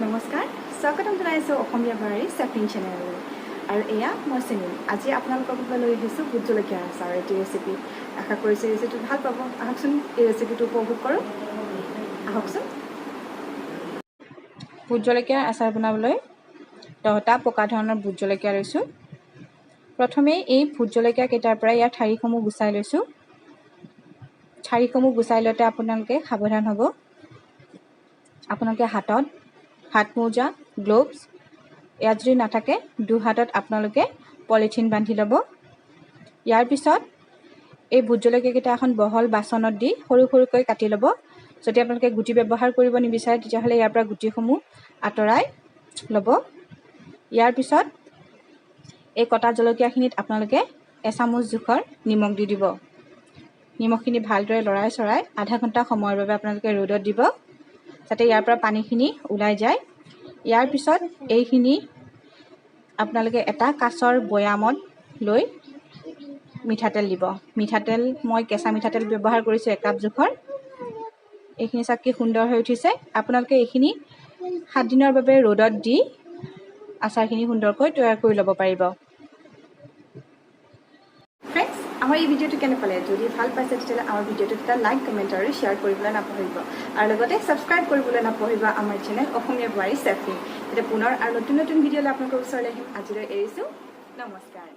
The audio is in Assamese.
নমস্কাৰ, স্বাগতম জনাইছোঁ অসমীয়া বোৱাৰী চেফিং চেনেললৈ আৰু এয়া মই চিনিম। আজি আপোনালোকৰ বাবে লৈ আহিছোঁ ভোট জলকীয়া আচাৰ এটি ৰেচিপি। আশা কৰিছোঁ ৰেচিপিটো ভাল পাব। আহকচোন, এই ৰেচিপিটো উপভোগ কৰোঁ আহকচোন। ভোট জলকীয়াৰ আচাৰ বনাবলৈ 10টা পকা ধৰণৰ ভোট জলকীয়া লৈছোঁ। প্ৰথমে এই ভোট জলকীয়া কেইটাৰ পৰা ইয়াৰ ঠাৰিসমূহ গুচাই লৈছোঁ। ঠাৰিসমূহ গুচাই লওঁতে আপোনালোকে সাৱধান হ'ব। আপোনালোকে হাতত হাত মোজা, গ্ল'ভছ ইয়াত যদি নাথাকে, দুহাতত আপোনালোকে পলিথিন বান্ধি ল'ব। ইয়াৰ পিছত এই ভোট জলকীয়াকেইটা এখন বহল বাচনত দি সৰু সৰুকৈ কাটি ল'ব। যদি আপোনালোকে গুটি ব্যৱহাৰ কৰিব নিবিচাৰে, তেতিয়াহ'লে ইয়াৰ পৰা গুটিসমূহ আঁতৰাই ল'ব। ইয়াৰ পিছত এই কটা জলকীয়াখিনিত আপোনালোকে এচামুচ জোখৰ নিমখ দি দিব। নিমখখিনি ভালদৰে লৰাই চৰাই আধা ঘণ্টা সময়ৰ বাবে আপোনালোকে ৰ'দত দিব, যাতে ইয়াৰ পৰা পানীখিনি ওলাই যায়। ইয়াৰ পিছত এইখিনি আপোনালোকে এটা কাঁচৰ বৈয়ামত লৈ মিঠাতেল দিব। মিঠাতেল, মই কেঁচা মিঠাতেল ব্যৱহাৰ কৰিছোঁ একাপ জোখৰ। এইখিনি চাওক, কি সুন্দৰ হৈ উঠিছে। আপোনালোকে এইখিনি 7 দিনৰ বাবে ৰ'দত দি আচাৰখিনি সুন্দৰকৈ তৈয়াৰ কৰি ল'ব পাৰিব। ফ্ৰেণ্ডছ, আমাৰ এই ভিডিঅ'টো কেনে পালে? যদি ভাল পাইছে, তেতিয়াহ'লে আমাৰ ভিডিঅ'টোত এটা লাইক, কমেণ্ট আৰু শ্বেয়াৰ কৰিবলৈ নাপাহৰিব আৰু লগতে ছাবস্ক্ৰাইব কৰিবলৈ নাপাহৰিব আমাৰ চেনেল অসমীয়া বোৱাৰী চেফিং। তেতিয়া পুনৰ আৰু নতুন নতুন ভিডিঅ'লৈ আপোনালোকৰ ওচৰলৈ আহিম। আজিলৈ এৰিছোঁ, নমস্কাৰ।